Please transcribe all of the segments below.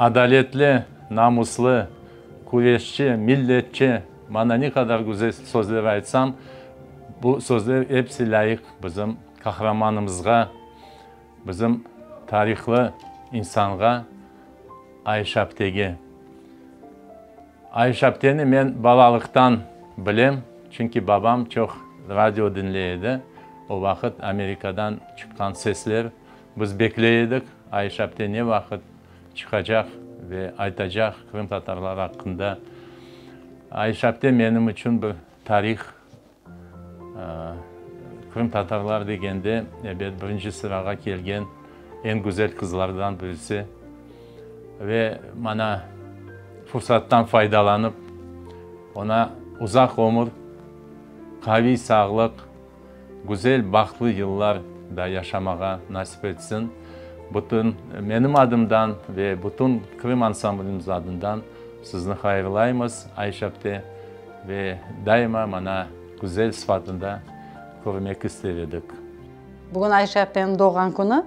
Adaletli, namuslı, küreşçi, milletçi, mana ne qadar güzel sözler aytsam, bu sözler episi lâyıq bizim qahramanımızğa, bizim tarihlı insanğa, Ayşe aptege. Ayşe apteni men balalıqtan bilem, çünki babam çoq radio diñley edi. O vaqıt Amerikadan çıqqan sesler, biz bekley edik, Ayşe apte ne vaqıt çıqacaq ve aytacaq qırımtatarlar aqqında. Ayşe apte menim içün bir tarih. Qırımtatarlar degende, ebet, birinci sırağa kelgen eñ güzel qızlardan birisi. Ve mana fursattan faydalanıp, oña uzaq ömür, qaviy sağlıq, güzel, bahtlı yıllar da yaşamağa nasip etsin. Bütün menim adımdan ve bütün Krım ansamblimiz adından sizni hayırlaymız, Ayşe apte. Ve daima mana güzel sıfatında körmek ister edik. Bugün Ayşe apteniñ doğğan künü.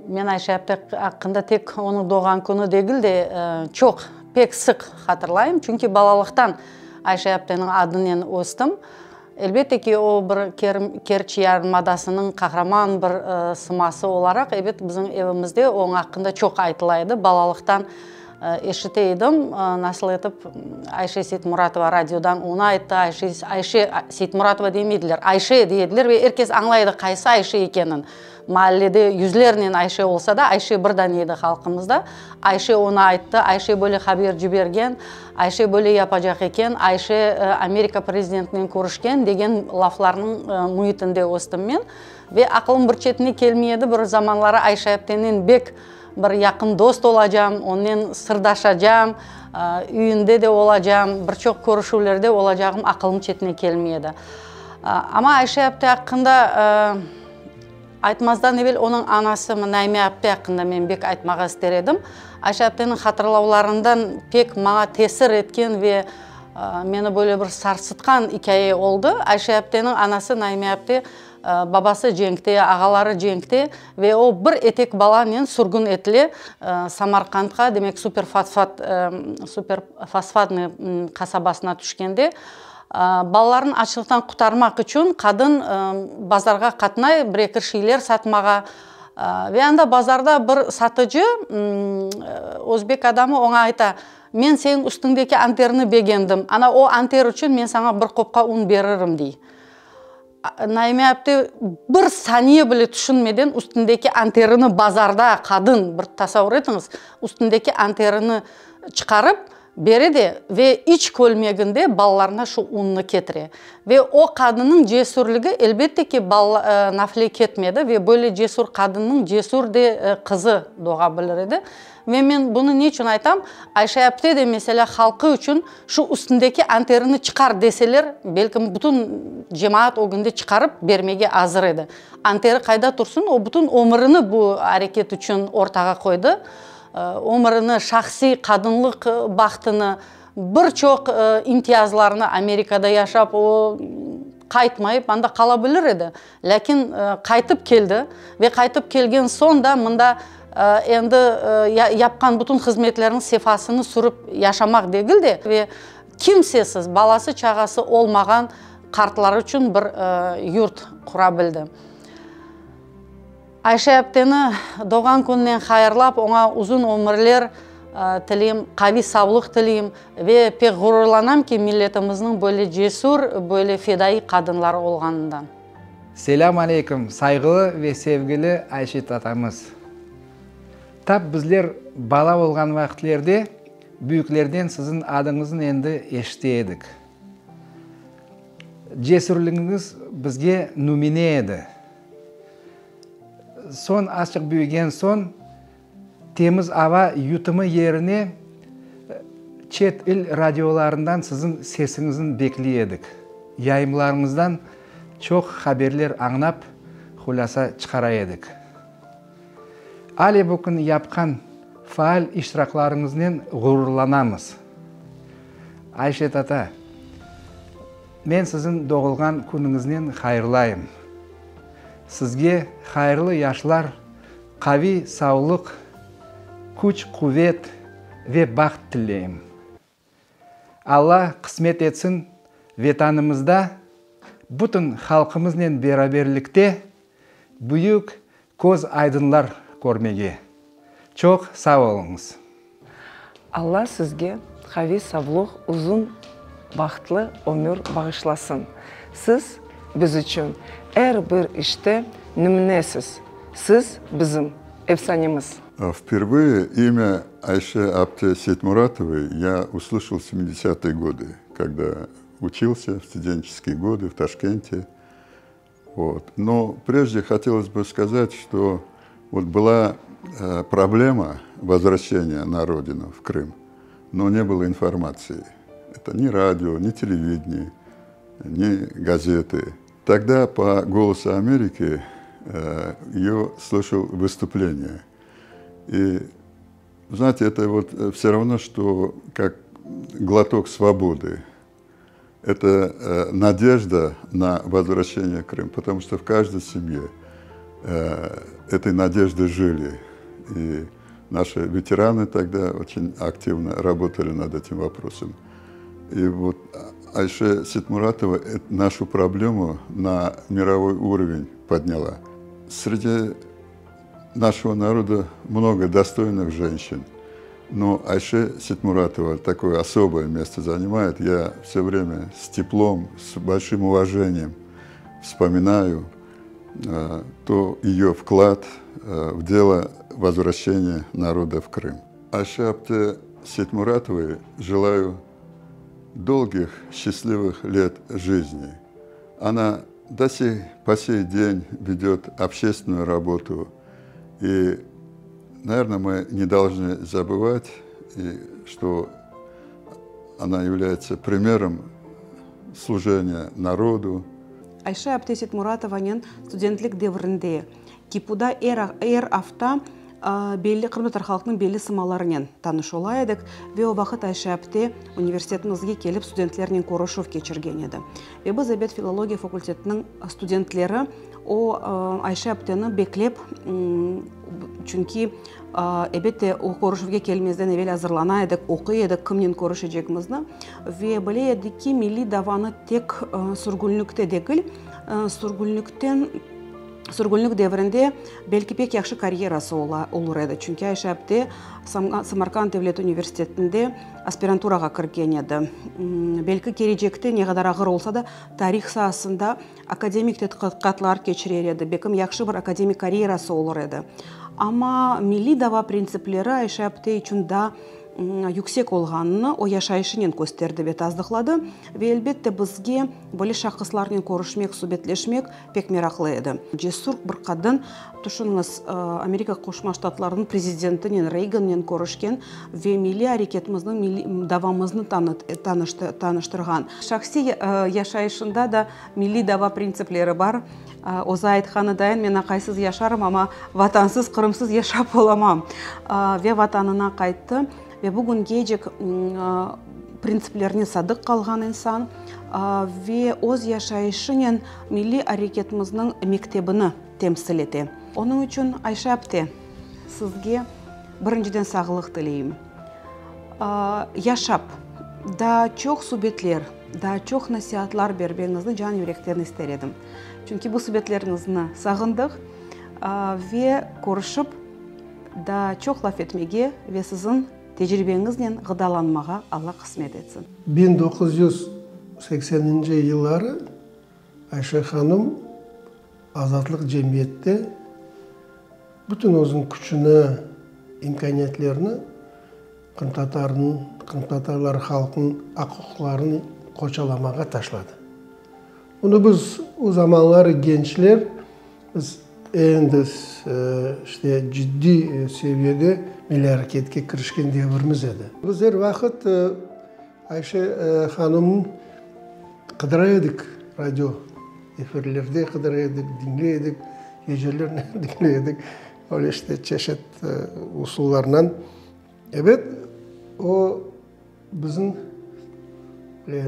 Men Ayşe apte aqqında tek onıñ doğğan künü degil de, çoq, pek sıq hatırlayım. Çünki balalıqtan Ayşe apteniñ adınen östim. Elbette ki, o bir Kerç yarımadasınıñ qahraman bir sıması olaraq, ebet, bizim evimizde onıñ aqqında çoq aytıla edi. Balalıqtan eşite edim, nasıl etip Ayşe Seytmuratova radiodan onı ayttı, Ayşe, Ayşe Seytmuratova demeydiler, Ayşe dey ediler ve er kes añlay edi qaysı Ayşe ekenin. Maallede yüzlernen Ayşe olsa da, Ayşe bir dane edi halqımızda. Ayşe onı ayttı, Ayşe böyle haber cibergen, Ayşe böyle yapacaq eken, Ayşe Amerika prezidentinen körüşken degen laflarnıñ müitinde östim men. Ve aqılım bir çetine kelmey edi, bir zamanları Ayşe aptenen bek bir yaqın dost olacam, onnen sırdaşacam, üyünde de olacam, bir çoq körüşüvlerde olacağım aqılım çetine kelmey edi. Amma Ayşe apte aqqında Aytmazdan evel onıñ anası Naime apte aqqında men bek aytmağa ister edim. Ayşe apteniñ hatırlavlarından pek maña tesir etken ve meni böyle bir sarsıtqan ikâye oldı. Ayşe apteniñ anası Naime apte babası cenkte, ağaları cenkte ve o bir etek balanen sürgün etile Samarqandqa, demek Superfosfat, Superfosfatnıy qasabasına tüşkende. Balalarını açlıqtan qurtarmaq içün qadın bazarğa qatnay, bir-eki şeyler satmağa. Ve anda bazarda bir satıcı, özbek adamı, oña ayta, Men seniñ üstüñdeki anterni begendim, ana o anter içün men saña bir qopqa un beririm, dey. Naime apte bir saniye bile tüşünmeden üstündeki anterini bazarda, qadın, bir tasavur etiñiz, üstündeki anterini çıqarıp, Bere de ve iç kölmeginde balalarına şu unnı ketire. Ve o qadınnıñ cesürligi, elbette ki, nafile ketmedi ve böyle cesür qadınnıñ cesür de qızı doğa bilir edi. Ve men bunı ne içün aytam, Ayşe apte de, meselâ, halqı içün şu üstündeki anterini çıqar deseler, belkim bütün cemaat ögünde çıqarıp bermege azır edi. Anteri qayda tursın, o bütün ömürini bu areket içün ortağa qoydı. Ömürini, şahsiy qadınlıq bahtını, bir çoq imtiyazlarını Amerikada yaşap, o, qaytmayıp, anda qala bilir edi. Lâkin qaytıp keldi ve qaytıp kelgen soñ da mında endi yapqan bütün hızmetleriniñ sefasını sürip yaşamaq degil de, ve kimsesiz, balası-çağası olmağan qartlar içün bir yurt qura bildi. Ayşe apteni doğğan kününen hayırlap, oña uzun ömürler tileyim, qaviy savlıq tileyim ve pek ğururlanam ki, milletimizniñ böyle cesür, böyle fedaiy qadınları olğanından. Selâm aleyküm, sayğılı ve sevgili Ayşe tatamız! Tap bizler bala olğan vaqıtlerde büyüklerden siziñ adıñıznı endi eşite edik. Cesürligiñiz bizge nümüne edi. Soñ, azçıq büyügen soñ, temiz ava yutumı yerine çet il radiolarından siziñ sesiñizni bekley edik. Yayımlarıñızdan çoq haberler añlap, hulâsa çıqara edik. Ale bu kün yapqan faal iştiraklarıñıznen ğururlanamız. Ayşe tata, men siziñ doğulğan künüñiznen hayırlayım. Sizge hayırlı yaşlar, qaviy savlıq, küç-quvet ve baht tileyim. Alla qısmet etsin, Vetanımızda bütün halqımıznen beraberlikte büyük köz aydınlar körmege. Çoq sağ oluñız! Alla sizge qaviy savluq, uzun, bahtlı ömür bağışlasın. Siz biz içün er bir işte nümünesiz. Siz bizim efsanemiz. Впервые имя Айше Апте Сейтмуратовой я услышал в 70-е годы, когда учился в студенческие годы в Ташкенте. Вот. Но прежде хотелось бы сказать, что вот была э, проблема возвращения на родину, в Крым, но не было информации. Это ни радио, ни телевидение, ни газеты. Тогда по «Голосу Америки» э, ее слышал выступление. И, знаете, это вот э, все равно, что как глоток свободы. Это э, надежда на возвращение в Крым, потому что в каждой семье этой надежды жили. И наши ветераны тогда очень активно работали над этим вопросом. И вот Айше Ситмуратова нашу проблему на мировой уровень подняла. Среди нашего народа много достойных женщин. Но Айше Ситмуратова такое особое место занимает. Я все время с теплом, с большим уважением вспоминаю э, то ее вклад э, в дело возвращения народа в Крым. Айше Апте Ситмуратовой желаю долгих, счастливых лет жизни. Она до сей, по сей день ведет общественную работу. И, наверное, мы не должны забывать, и, что она является примером служения народу. Ayşe apte Seytmuratovanen studentlik devrinde KİPUda er er afta belli qırımtatar halqınıñ belli sımalarınen tanış ola edik ve o vaqıt Ayşe apte universitetimizge kelip studentlernen körüşüv keçirgen edi. Ve biz, ebet, filologiya fakultetiniñ studentleri o Ayşe apteni beklep, çünki, ebette, o körüşüvge kelmezden evel azırlana edik, oquy edik kimnen körüşecegimizni ve bile edik ki, milliy davanı tek sürgünlikte degil, sürgünlikten Sürgünlik devrinde belki pek yahşı karyerası ola, olur edi, çünki Ayşe apte Samarkand devlet universitetinde aspiranturağa kirgen edi. Belki kelecekte, ne qadar ağır olsa da, tarih saasında akademik tedqiqatlar keçirer edi, bekim yahşı bir akademik karyerası olur edi. Amma milliy dava printsipleri Ayşe apte içün daa yüksek olğanını o yaşayışınen kösterdi ve tasdıqladı. Ve, elbette, bizge böyle şahıslarnen körüşmek, subetleşmek pek meraqlı edi. Cesur bir qadın, tüşüniñiz, Amerika Qoşma Ştatlarınıñ prezidentinen, Reygannen körüşken ve milliy areketimizniñ, milliy davamıznı tanıştırğan. Şahsiy yaşayışında da milliy dava printsipleri bar. Özü aytqanı dayın, men aqaysız yaşarım, amma Vatansız, Qırımsız yaşap olamam. Ve Vatanına qayttı. Ve bugüngecek printsiplerine sadıq qalğan insan ve öz yaşayışınen milliy areketimizniñ mektebini temsil ete. Onıñ içün, Ayşe apte, sizge birinciden sağlıq tileyim. Yaşap, daa çoq subetler, daa çoq nasiatlar bermeñizni can-yürekten ister edim. Çünki bu subetleriñizni sağındıq ve körüşip, daa çoq laf etmege ve siziñ tecribeñiznen ğıdalanmağa Alla qısmet etsin. 1980-nci yılları Ayşe hanım Azatlıq cemiyette bütün özüniñ küçüni, imkâniyetlerini qırımtatarnıñ, qırımtatarlar halqınıñ aq-uquqlarını qorçalamağa taşladı. Bunı biz o zamanları gençler, biz endi işte ciddiy seviyede milliy areketke kirişken devirimiz edi. Biz er vaqıt Ayşe hanımnı qıdıra edik, radio efirlerde qıdıra edik, diñley edik, gecelernen diñley edik, öyle işte çeşit usullarnen. Ebet, o bizim,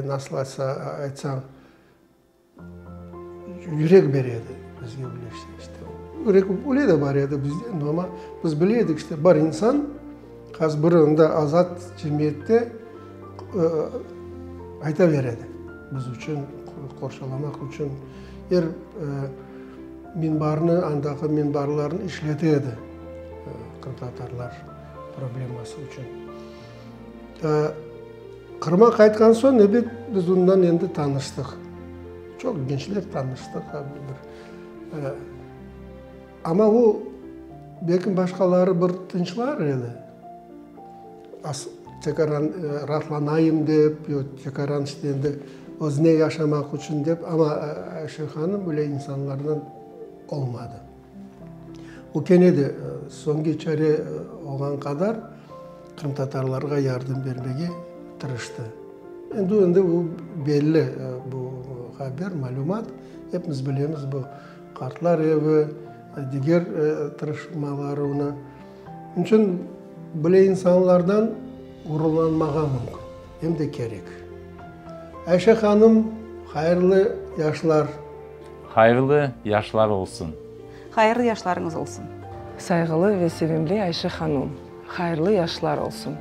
nasıl aytsañ, yürek bere edi bizge öyle işte. Yürek öyle de bar edi bizde, amma biz bile edik, işte, bar insan. Qaz bir anda azat cemiyette ayta beredi, biz içün, qorçalamaq içün er minbarnı, andaki minbarlarnı işlete edi qırımtatarlar probleması içün. Qırımğa qaytqan soñ, ebet, biz ondan endi tanıştıq. Çoq gençler tanıştıq. Amma o, belki başqaları bir tınçlar edi, tekaran raatlanayım dep, yo tekaran işte endi özüne yaşamaq içün dep, amma Ayşe hanım öyle insanlardan olmadı. O kene de soñki çare olğan qadar qırımtatarlarğa yardım bermege tırıştı. Endi endi bu belli bu haber, malümat, epimiz bilemiz bu Qartlar evi, diger tırışmaları onı. Onıñ içün böyle insanlardan ğururlanmağa mümkün, em de kerek. Ayşe hanım, hayırlı yaşlar! Hayırlı yaşlar olsun! Hayırlı yaşlarıñız olsun! Sayğılı ve sevimli Ayşe hanum, hayırlı yaşlar olsun!